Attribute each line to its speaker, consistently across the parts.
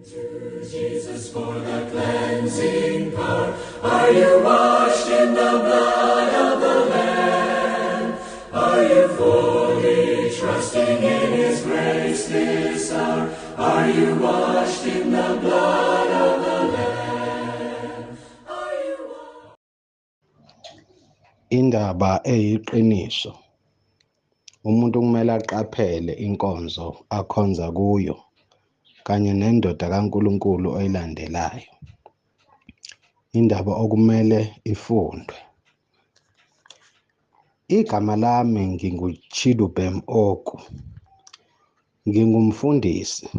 Speaker 1: To Jesus for the cleansing power, are you washed in the blood of the Lamb? Are you fully trusting in His grace this hour? Are you washed in the blood of the Lamb? Are you washed?
Speaker 2: Indaba eyiqiniso. Umuntu kumele aqaphele inkonzo akhonza kuyo kanye nendoda kaNkulunkulu oyilandelayo. Indaba okumele ifundwe. Igama lami nginguChidubem Oku. Ngingumfundisi,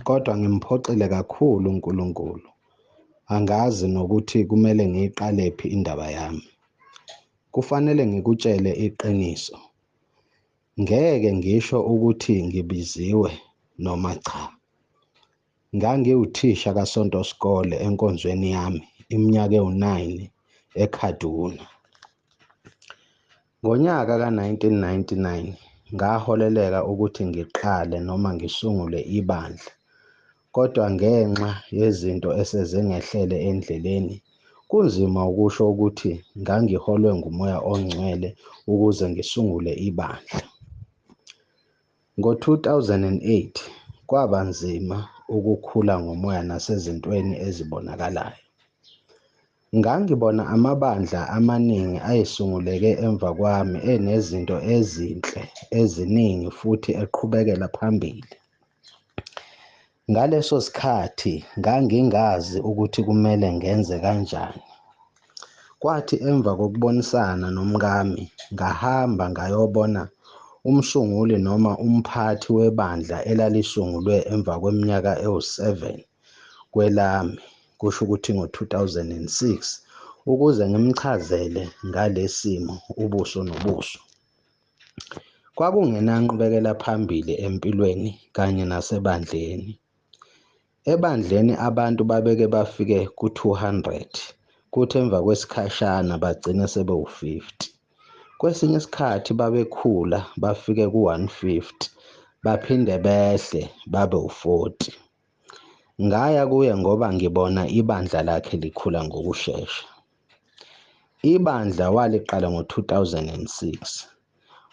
Speaker 2: kodwa ngimphoxile kakhulu uNkulunkulu. Angazi nokuthi kumele ngiyiqalephi indaba yami. Kufanele ngikutshele iqiniso. Ngeke ngisho ukuthi ngibiziwe noma cha. Ngangiwuthisha kaSonto Sikole enkonzweni yami iminyaka ewu-9 eKaduna. Ngonyaka ka-1999 ngaholeleka ukuthi ngiqale noma ngisungule ibandla, kodwa ngenxa yezinto esezingehlele endleleni kunzima ukusho ukuthi ngangiholwe nguMoya oNgcwele ukuze ngisungule ibandla. Ngo-2008 kwaba nzima ukukhula ngomoya nasezintweni ezibonakalayo. Ngangibona amabandla amaningi ayesunguleke emva kwami enezinto ezinhle eziningi futhi eqhubekela phambili. Ngaleso sikhathi ngangingazi ukuthi kumele ngenze kanjani. Kwathi emva kokubonisana nomkami ngahamba ngayobona umsunguli noma umphathi webandla elalisungulwe emva kweminyaka ewu-7 kwelami, kusho ukuthi ngo-2006, ukuze ngimchazele ngalesimo ubuso nobuso. Kwakungenanqubekela phambili empilweni kanye nasebandleni. Ebandleni abantu babeke bafike ku-200, kuthi emva kwesikhashana bagcine sebewu-50. Kwesinye isikhathi babekhula bafike ku-150, baphinde behle babe u-40. Ngaya kuye ngoba ngibona ibandla lakhe likhula ngokushesha. Ibandla waliqala ngo-2006.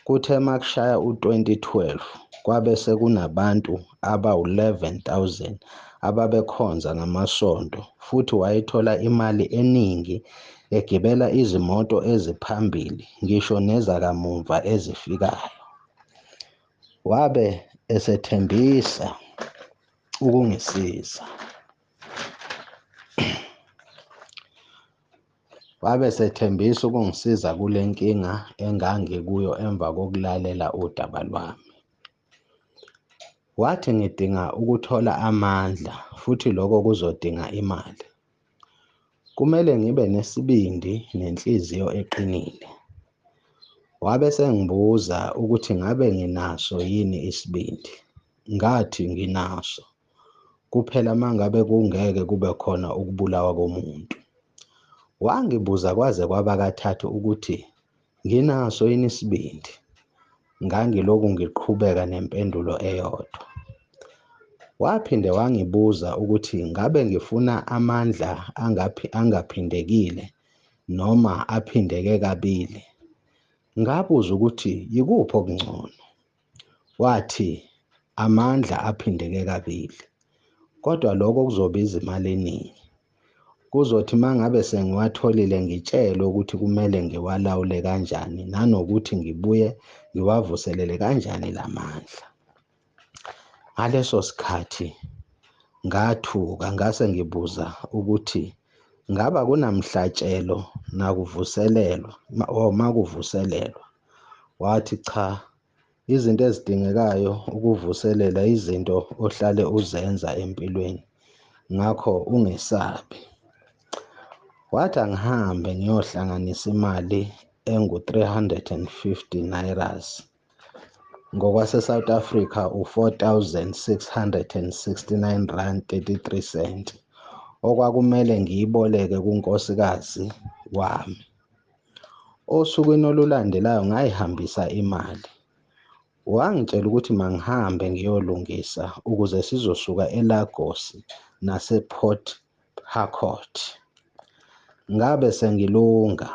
Speaker 2: Kuthe makushaya u-2012 kwabe sekunabantu abawu-11,000 ababekhonza ngamasonto, futhi wayethola imali eningi egibela izimoto eziphambili ngisho nezakamumva ezifikayo. Wabe esethembisa ukungisiza. Wabe sethembisa ukungisiza kule nkinga engangikuyo emva kokulalela udaba lwami. Wathi ngidinga ukuthola amandla futhi lokho kuzodinga imali. Kumele ngibe nesibindi nenhliziyo eqinile. Wabe sengibuza ukuthi ngabe nginaso yini isibindi. Ngathi nginaso, kuphela mangabe kungeke kube khona ukubulawa komuntu. Wangibuza kwaze kwaba kathathu ukuthi nginaso yini isibindi. Ngangiloku ngiqhubeka nempendulo eyodwa. Waphinde wangibuza ukuthi ngabe ngifuna amandla angaphindekile noma aphindeke kabili. Ngabuza ukuthi yikuphi okungcono. Wathi amandla aphindeke kabili, kodwa lokho kuzobiza imali eningi. Kuzothi mangabe sengiwatholile ngitshelwe ukuthi kumele ngiwalawule kanjani nanokuthi ngibuye ngiwavuselele kanjani lamandla. Ngaleso sikhathi ngathuka ngase ngibuza ukuthi ngaba kunamhlatshelo nakuvuselelwa makuvuselelwa. Wathi cha, izinto ezidingekayo ukuvuselela izinto ohlale uzenza empilweni, ngakho ungesabi. Wathi angihambe ngiyohlanganisa imali engu-350 nairas, ngokwase South Africa u-4,669 rand 33 cent, okwakumele ngiyiboleke kunkosikazi wami. Osukwini olulandelayo ngayihambisa imali. Wangitshela ukuthi mangihambe ngiyolungisa ukuze sizosuka eLagos nasePort Harcourt. Ngabe sengilunga.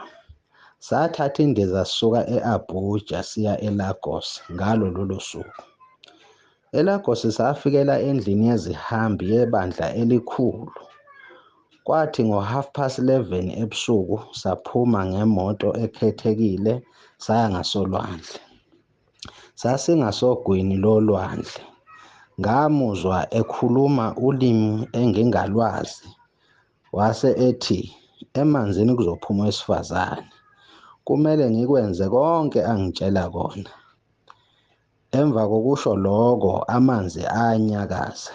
Speaker 2: Sathatha indiza sisuka e-Abuja siya eLagos ngalo lolo suku. ELagos safikela endlini yezihambi yebandla elikhulu. Kwathi ngo-11:30 ebusuku saphuma ngemoto ekhethekile saya ngasolwandle. Sasingasogwini lolwandle. Ngamuzwa ekhuluma ulimi engingalwazi, wase ethi emanzini kuzophuma owesifazane, kumele ngikwenze konke angitshela kona. Emva kokusho lokho amanzi anyakaza,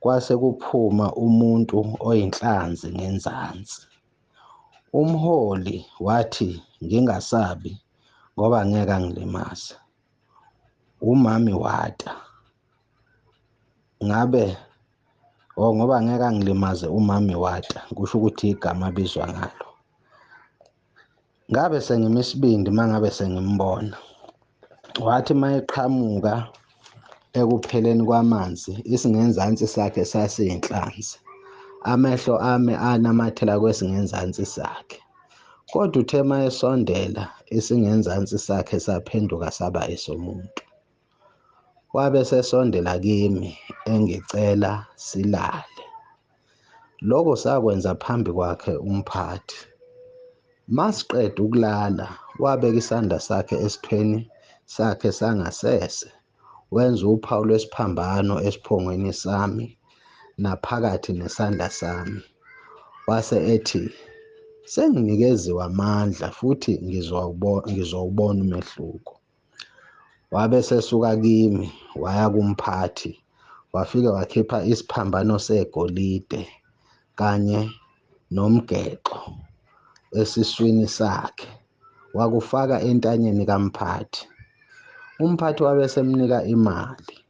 Speaker 2: kwase kuphuma umuntu oyinhlanzi ngenzansi. Umholi wathi ngingasabi ngoba ngeke angilimaze. Umami wata ngabe ngoba ngeke angilimaze umami wata, kusho ukuthi igama abizwa ngalo. Ngabe sengima isibindi mangabe sengimbona. Wathi mayeqhamuka ekupheleni kwamanzi, isingenzansi sakhe sasiyinhlanzi. Amehlo ami anamathela kwesingenzansi sakhe. Kodwa uthe mayesondela, isingenzansi sakhe saphenduka saba esomuntu. Wabe sesondela kimi engicela silale. Lokho sakwenza phambi kwakhe umphathi. Masiqeda ukulala, wabeka isandla sakhe esithweni sakhe sangasese, wenza uphawu lwesiphambano esiphongweni sami naphakathi nesandla sami. Wase ethi, senginikeziwe amandla futhi ngizowubona umehluko. Wabe sesuka kimi waya kumphathi, wafike wakhipha isiphambano segolide kanye nomgexo esiswini sakhe, wakufaka entanyeni kamphathi. Umphathi wabe semnika imali.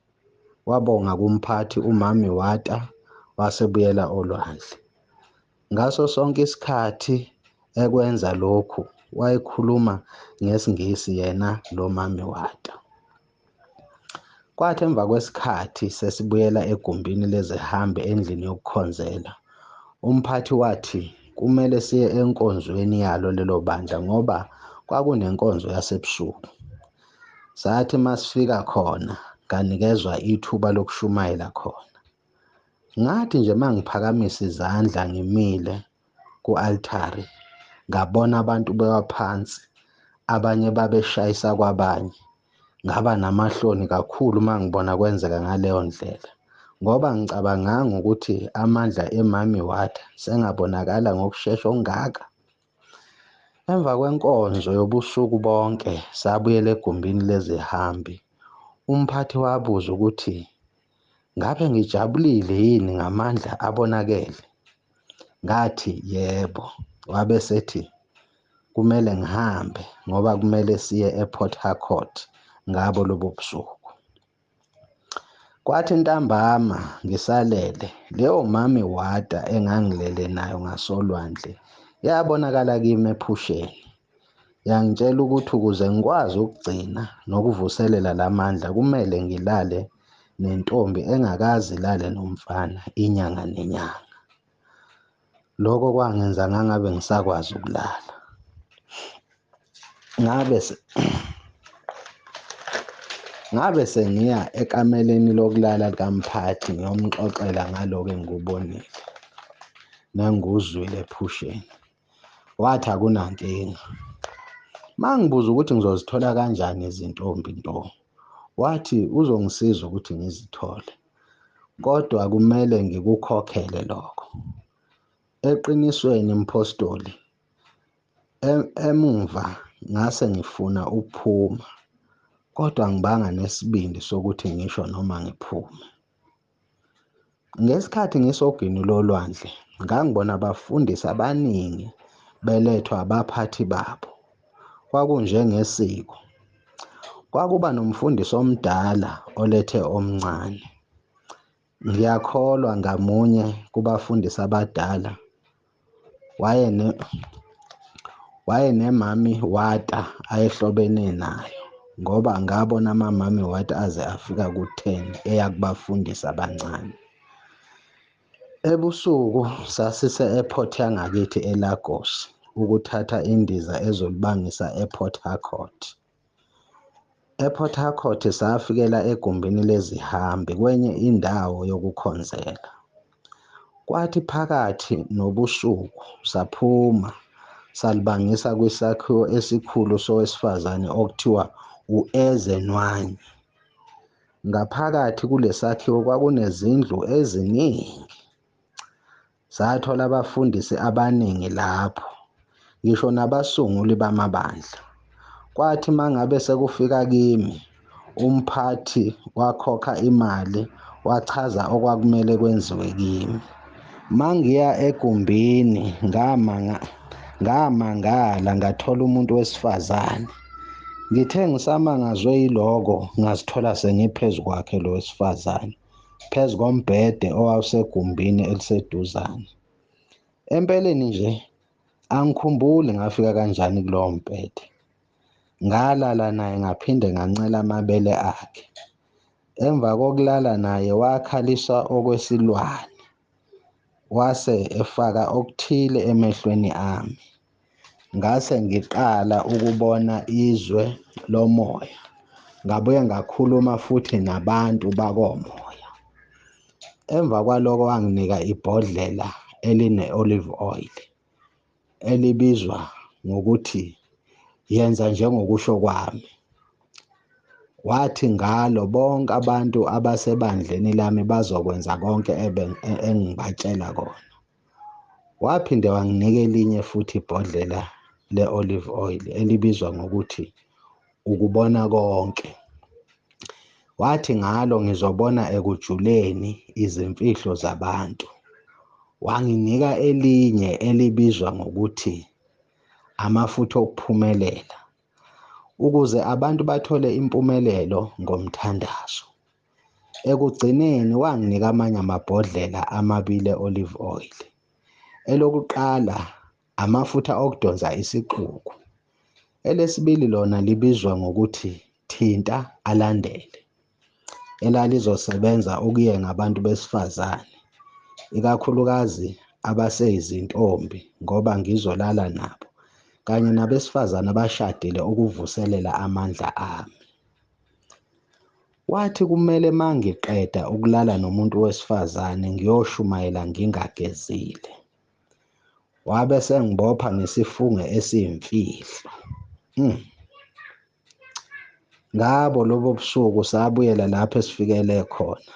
Speaker 2: Wabonga kumphathi umami wata, wasebuyela olwandle. Ngaso sonke isikhathi ekwenza lokhu wayekhuluma ngesiNgisi yena lo mami wata. Kwathi emva kwesikhathi sesibuyela egumbini lezihambi endlini yokukhonzela, umphathi wathi kumele siye enkonzweni yalo lelo bandla ngoba kwakunenkonzo yasebusuku. Sathi masifika khona nganikezwa ithuba lokushumayela khona. Ngathi nje mangiphakamisa izandla ngimile ku-altari, ngabona abantu bewa phansi, abanye babeshayisa kwabanye. Ngaba namahloni kakhulu mangibona kwenzeka ngaleyo ndlela, ngoba ngicabanganga ukuthi amandla emami wata sengabonakala ngokushesha okungaka. Emva kwenkonzo yobusuku bonke sabuyela egumbini lezihambi. Umphathi wabuza ukuthi ngabe ngijabulile yini ngamandla abonakele. Ngathi yebo. Wabe sethi kumele ngihambe ngoba kumele siye ePort Harcourt ngabo lobo busuku. Kwathi ntambama ngisalele, leyo mami wata engangilele nayo ngasolwandle yabonakala kimi ephusheni. Yangitshela ukuthi ukuze ngikwazi ukugcina nokuvuselela lamandla kumele ngilale nentombi engakaze ilale nomfana inyanga nenyanga. Lokho kwangenza ngangabe ngisakwazi ukulala. Ngabe sengiya ekameleni lokulala likamphathi ngiyomxoxela ngaloko engikubonile nengikuzwile ephusheni. Wathi akunankinga. Mangibuza ukuthi ngizozithola kanjani izintombi nto, wathi uzongisiza ukuthi ngizithole, kodwa kumele ngikukhokhele lokho. Eqinisweni mpostoli, emumva ngase ngifuna ukuphuma, kodwa ngibanga nesibindi sokuthi ngisho noma ngiphume. Ngesikhathi ngisogwini lolwandle, ngangibona abafundisi abaningi belethwa abaphathi babo. Kwakunjengesiko. Kwakuba nomfundisi omdala olethe omncane. Ngiyakholwa ngamunye kubafundisi abadala wayenemami wata ayehlobene nayo, ngoba ngabona amamami wata aze afika ku-10 eya kubafundisi abancane. Ebusuku sasise-airport yangakithi eLagos ukuthatha indiza ezolibangisa ePort Harcourt. EPort Harcourt safikela egumbini lezihambi kwenye indawo yokukhonzela. Kwathi phakathi nobusuku saphuma salibangisa kwisakhiwo esikhulu sowesifazane okuthiwa u-Ezenwanyi. Ngaphakathi kulesakhiwo kwakunezindlu eziningi. Sathola abafundisi abaningi lapho, ngisho nabasunguli bamabandla. Kwathi mangabe sekufika kimi, umphathi wakhokha imali wachaza okwakumele kwenziwe kimi. Mangiya egumbini ngamangala ngathola umuntu wesifazane. Ngithe ngisamangazwe yiloko ngazithola sengiphezu kwakhe lo wesifazane, phezu kombhede owawusegumbini eliseduzane. Empeleni nje angikhumbuli ngafika kanjani kulowo mbhede. Ngalala naye ngaphinde ngancela amabele akhe. Emva kokulala naye wakhaliswa okwesilwane, wase efaka okuthile emehlweni ami. Ngase ngiqala ukubona izwe lomoya, ngabuye ngakhuluma futhi nabantu bakomoya. Emva kwaloko wanginika ibhodlela eline-olive oil elibizwa ngokuthi yenza njengokusho kwami. Wathi ngalo bonke abantu abasebandleni lami bazokwenza konke engibatshela kona. Waphinde wanginika elinye futhi ibhodlela le-olive oil elibizwa ngokuthi ukubona konke. Wathi ngalo ngizobona ekujuleni izimfihlo zabantu. Wanginika elinye elibizwa ngokuthi amafutha okuphumelela, ukuze abantu bathole impumelelo ngomthandazo. Ekugcineni wanginika amanye amabhodlela amabili e-olive oil. Elokuqala amafutha okudonsa isixuku, elesibili lona libizwa ngokuthi thinta alandele, elalizosebenza ukuyenga abantu besifazane, ikakhulukazi abaseyizintombi ngoba ngizolala nabo, kanye nabesifazane abashadile ukuvuselela amandla ami. Wathi kumele mangiqeda ukulala nomuntu wesifazane ngiyoshumayela ngingagezile. Wabe sengibopha ngesifungo esiyimfihlo. Ngabo lobo busuku sabuyela lapho esifikele khona.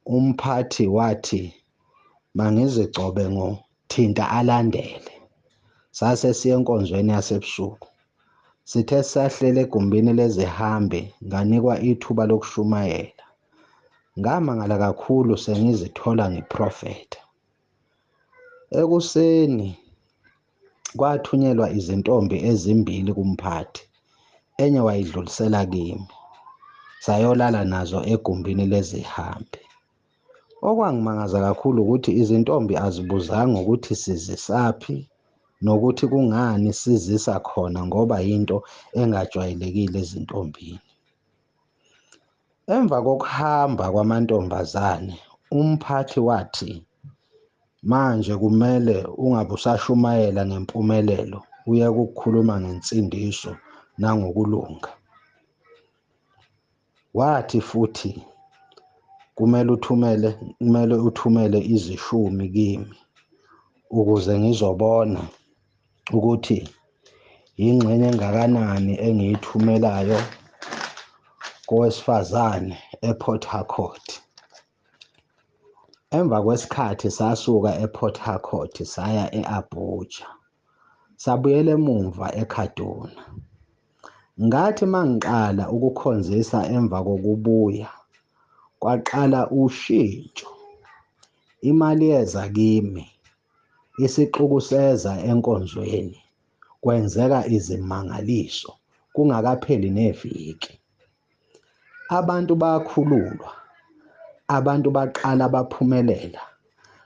Speaker 2: Umphathi wathi mangizigcobe ngothinta alandele. Sase siye enkonzweni yasebusuku. Sithe sahlele egumbini lezihambi nganikwa ithuba lokushumayela. Ngamangala kakhulu sengizithola ngiprofetha. Ekuseni kwathunyelwa izintombi ezimbili kumphathi, enye wayidlulisela kimi. Sayolala nazo egumbini lezihambi. Okwangimangaza kakhulu ukuthi izintombi azibuzanga ukuthi sizisaphi nokuthi kungani sizisa khona, ngoba yinto engajwayelekile ezintombini. Emva kokuhamba kwamantombazane, umphathi wathi manje kumele ungabe usashumayela ngempumelelo, uye ukukhuluma ngensindiso nangokulunga. Wathi futhi kumele uthumele izishumi kimi ukuze ngizobona ukuthi ingxenye engakanani engiyithumelayo kowesifazane ePort Harcourt. Emva kwesikhathi sasuka ePort Harcourt saya e-Abuja, sabuyela emumva eKaduna. Ngathi mangiqala ukukhonzisa emva kokubuya, kwaqala ushintsho. Imali yeza kimi, isixuku seza enkonzweni, kwenzeka izimangaliso kungakapheli neviki. Abantu bakhululwa, abantu baqala baphumelela,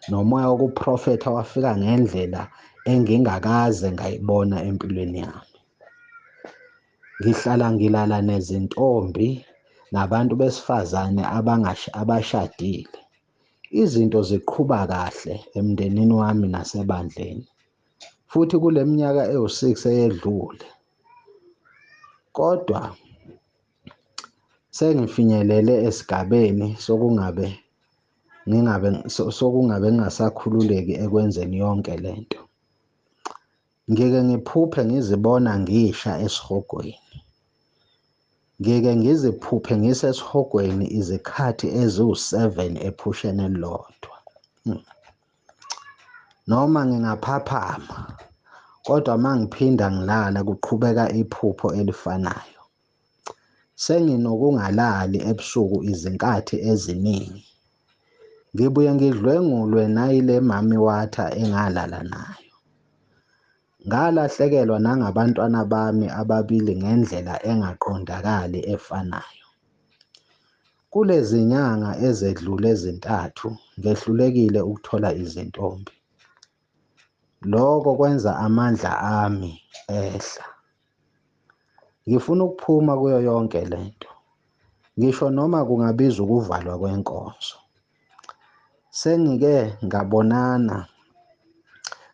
Speaker 2: nomoya wokuprofetha wafika ngendlela engingakaze ngayibona empilweni yami. Ngihlala ngilala nezintombi nabantu besifazane abashadile. Izinto ziqhuba kahle emndenini wami nasebandleni, futhi kule minyaka ewu-6 eyedlule, kodwa sengifinyelele esigabeni sokungabe ngingasakhululeki ekwenzeni yonke lento. Ngike ngiphuphe ngizibona ngisha esihogweni. Ngike ngiziphuphe ngisesihogweni izikhathi eziwu-7 ephusheni elilodwa. Noma ngingaphaphama, kodwa mangiphinda ngilala kuqhubeka iphupho elifanayo. Senginokungalali ebusuku izinkathi eziningi. Ngibuye ngidlwengulwe nayile mami watha engalala nayo. Ngalahlekelwa nangabantwana bami ababili ngendlela engaqondakali efanayo. Kulezi nyanga ezedlule ezintathu ngehlulekile ukuthola izintombi. Lokho kwenza amandla ami ehla. Ngifuna ukuphuma kuyo yonke lento, ngisho noma kungabiza ukuvalwa kwenkonzo. Sengike ngabonana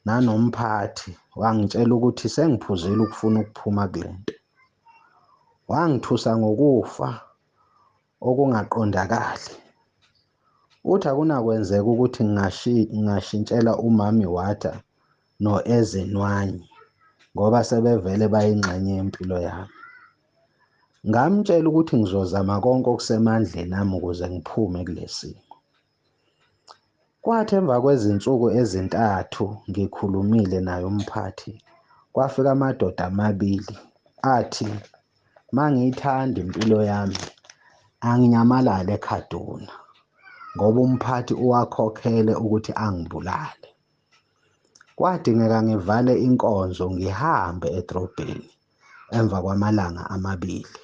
Speaker 2: nanomphathi, wangitshela ukuthi sengiphuzile ukufuna ukuphuma kulento. Wangithusa ngokufa okungaqondakali. Uthi akunakwenzeka ukuthi ngingashintshela umami watha no-Ezenwanyi ngoba sebevele bayingxenye yempilo yami. Ngamtshela ukuthi ngizozama konke okusemandleni ami ukuze ngiphume kulesimo. Kwathi emva kwezinsuku ezintathu ngikhulumile naye umphathi, kwafika amadoda amabili athi mangiyithanda impilo yami anginyamalale eKhaduna ngoba umphathi uwakhokhele ukuthi angibulale. Kwadingeka ngivale inkonzo ngihambe edrobheni emva kwamalanga amabili.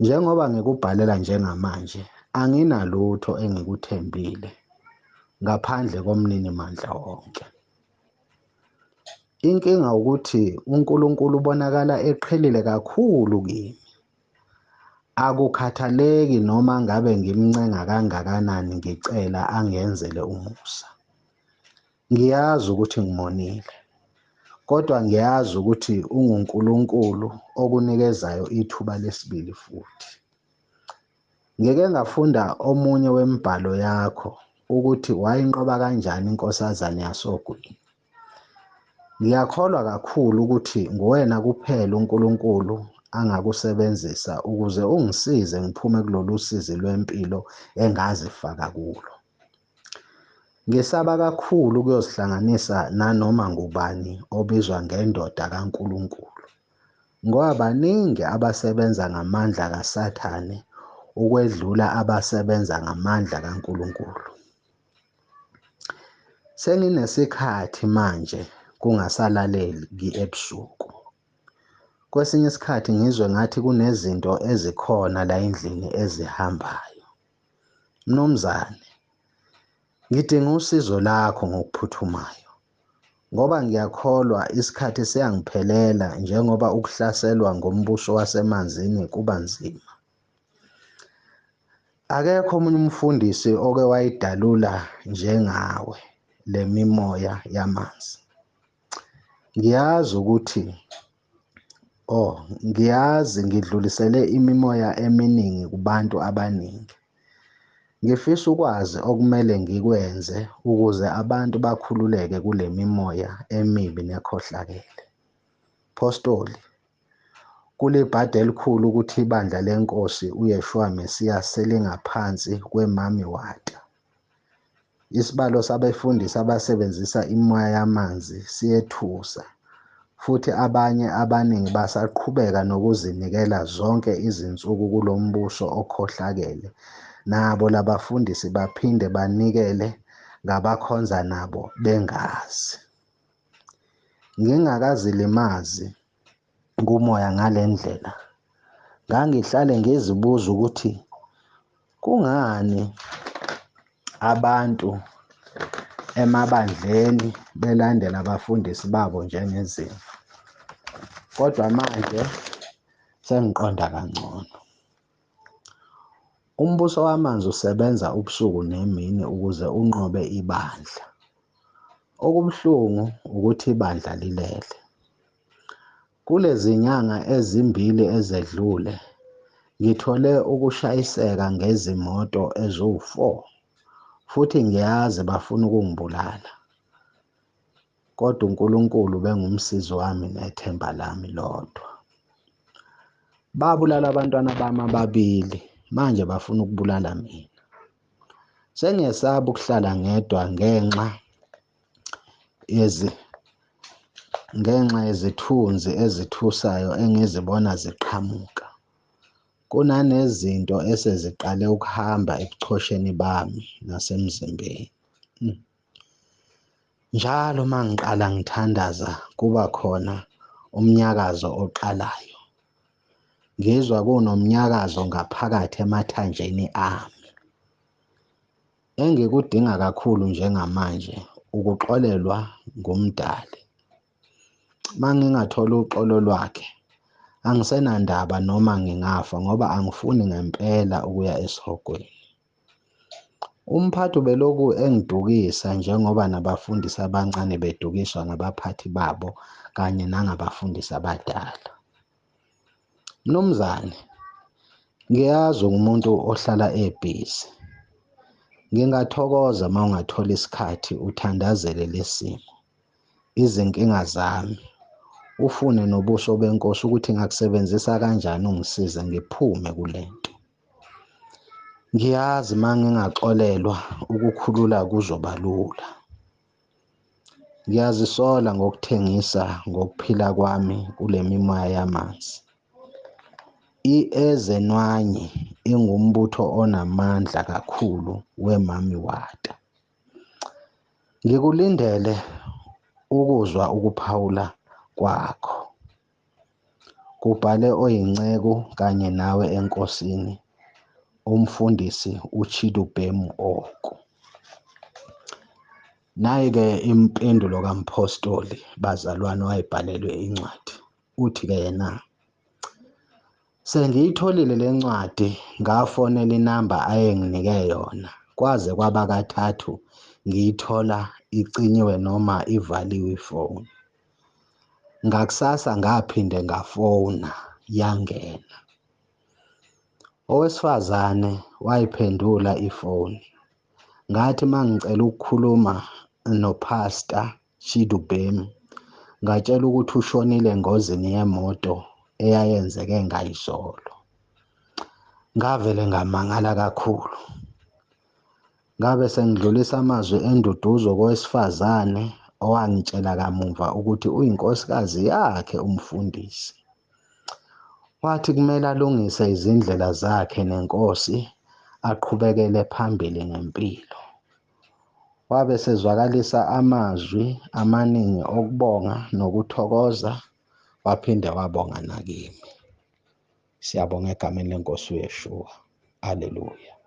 Speaker 2: Njengoba ngikubhalela njengamanje, anginalutho engikuthembile ngaphandle komnini mandla wonke. Inkinga ukuthi uNkulunkulu ubonakala eqhelile kakhulu kimi. Akukhathaleki noma ngabe ngimncenga kangakanani ngicela angenzele umusa. Ngiyazi ukuthi ngimonile, kodwa ngiyazi ukuthi unguNkulunkulu okunikezayo ithuba lesibili futhi. Ngike ngafunda omunye wemibhalo yakho ukuthi wayinqoba kanjani inkosazane yasogwini. Ngiyakholwa kakhulu ukuthi nguwena kuphela uNkulunkulu angakusebenzisa ukuze ungisize ngiphume kulolu sizi lwempilo engazifaka kulo. Ngisaba kakhulu ukuyozihlanganisa nanoma ngubani obizwa ngendoda kaNkulunkulu, ngoba baningi abasebenza ngamandla kaSathane ukwedlula abasebenza ngamandla kaNkulunkulu. Senginesikhathi manje kungasalaleki ebusuku. Kwesinye isikhathi ngizwe ngathi kunezinto ezikhona la endlini ezihambayo. Mnumzane, ngidinga usizo lakho ngokuphuthumayo, ngoba ngiyakholwa isikhathi siyangiphelela njengoba ukuhlaselwa ngombuso wasemanzini kuba nzima. Akekho omunye umfundisi oke wayidalula njengawe le mimoya yamanzi. Ngiyazi ukuthi ngiyazi ngidlulisele imimoya eminingi kubantu abaningi. Ngifisa ukwazi okumele ngikwenze ukuze abantu bakhululeke kule mimoya emibi nekhohlakele. Apostoli, kulibhadi elikhulu ukuthi ibandla lenkosi uYeshua Mesiya selingaphansi kwemami wata. Isibalo sabefundisi abasebenzisa imoya yamanzi siyethusa, futhi abanye abaningi basaqhubeka nokuzinikela zonke izinsuku kulombuso okhohlakele. Nabo labafundisi baphinde banikele ngabakhonza nabo bengazi. Ngingakazilimazi kumoya ngalendlela, ngangihlale ngizibuza ukuthi kungani abantu emabandleni belandela abafundisi babo njengezimvu. Kodwa manje sengiqonda kangcono. Umbuso wamanzi usebenza ubusuku nemini ukuze unqobe ibandla. Okubuhlungu ukuthi ibandla lilele. Kulezi nyanga ezimbili ezedlule, ngithole ukushayiseka ngezimoto eziwu-4 futhi ngiyazi bafuna ukungibulala. Kodwa uNkulunkulu bengumsizi wami nethemba lami lodwa. Babulala abantwana bami ababili, manje bafuna ukubulala mina. Sengiyesaba ukuhlala ngedwa ngenxa yezithunzi ezithusayo engizibona ziqhamuka. Kunanezinto eseziqale ukuhamba ebuchosheni bami nasemzimbeni. Njalo uma ngiqala ngithandaza kuba khona umnyakazo oqalayo. Ngizwa kunomnyakazo ngaphakathi emathanjeni ami. Engikudinga kakhulu njengamanje ukuxolelwa nguMdali. Uma ngingathola uxolo lwakhe, angisenandaba noma ngingafa ngoba angifuni ngempela ukuya esihogweni. Umphathi ubelokhu engidukisa njengoba nabafundisi abancane bedukiswa ngabaphathi babo kanye nangabafundisi abadala. Mnumzane, ngiyazi ungumuntu ohlala ebhizi. Ngingathokoza uma ungathola isikhathi uthandazele lesimo, izinkinga zami, ufune nobuso benkosi ukuthi ngakusebenzisa kanjani ungisize ngiphume kulento. Ngiyazi uma ngingaxolelwa ukukhulula kuzoba lula. Ngiyazisola ngokuthengisa ngokuphila kwami kule mimoya yamanzi. I-Ezenwanyi ingumbutho onamandla kakhulu weMami Wata. Ngikulindele ukuzwa ukuphawula kwakho. Kubhale oyinceku kanye nawe enkosini, umfundisi uChidubem Oku. Nayi-ke impendulo kaMphostoli bazalwane wayebhalelwe incwadi. Uthi-ke yena, sengiyitholile le ncwadi, ngafonela inamba ayenginike yona, kwaze kwaba kathathu ngiyithola icinyiwe noma ivaliwe ifoni. Ngakusasa ngaphinde ngafona, yangena. Owesifazane wayiphendula ifoni. Ngathi mangicela ukukhuluma noPastor Chidubem, ngatshela ukuthi ushonile engozini yemoto eyayenzeke ngayizolo. Ngavele ngamangala kakhulu. Ngabe sengidlulisa amazwi enduduzo kowesifazane owangitshela kamuva ukuthi uyinkosikazi yakhe umfundisi. Wathi kumele alungise izindlela zakhe nenkosi, aqhubekele phambili ngempilo. Wabe sezwakalisa amazwi amaningi okubonga nokuthokoza, waphinde wabonga nakimi. Siyabonga egameni lenkosi uYeshua. Haleluya.